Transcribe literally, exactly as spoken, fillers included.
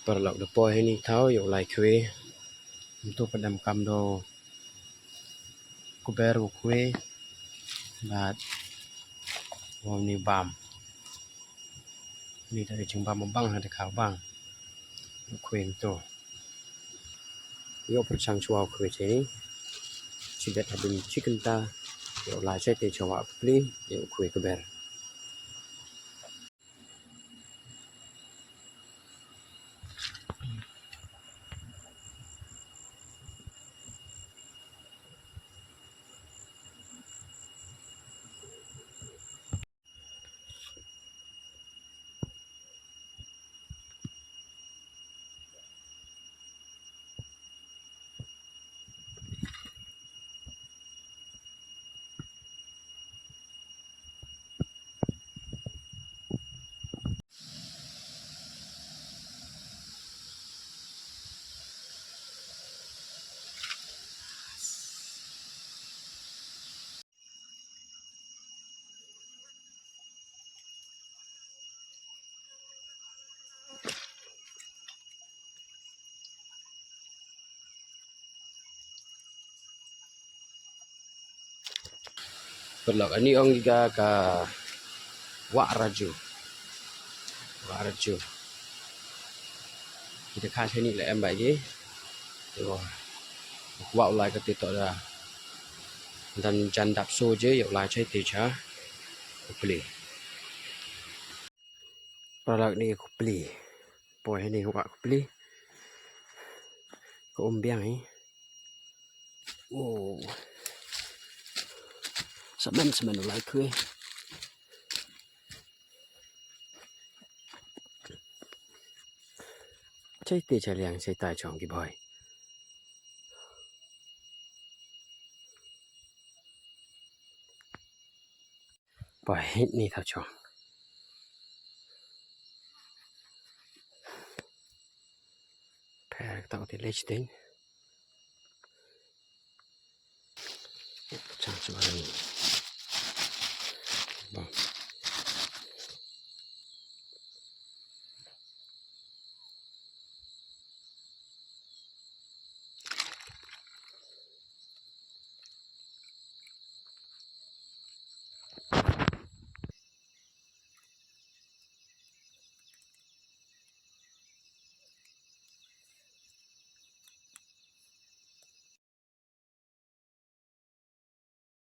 Paralok, da poi heini thaw ïa u lai khwai. Mynta pat em kam da u kber u khwai bad u ni bam. Ni da jingbam bang ha da kha bang. U khwai mynta. Ïoh pyrshang shuwa u khwai heini. Shibit hadien shi kynta ïa u lai shai te shuwa u pli ïa u khwai kber. Paralok, ani ong ïa ka ka wah raju. Wah raju. Kita ka sini le em bai gi. Yo. Wah u lai ka ti to da. Dan jan dap so je, ïa u lai chai ti cha. U pli. Paralok, ni ka pli. Poi heini ka wah ka pli. Ka um biang hi. Oh. Samen samen u lai khwai. Chai te cha liang chai tai chong ki bhoi. Poi heini thaw chong. Pher ka tang te lech ding. Chang chang ni. Bang.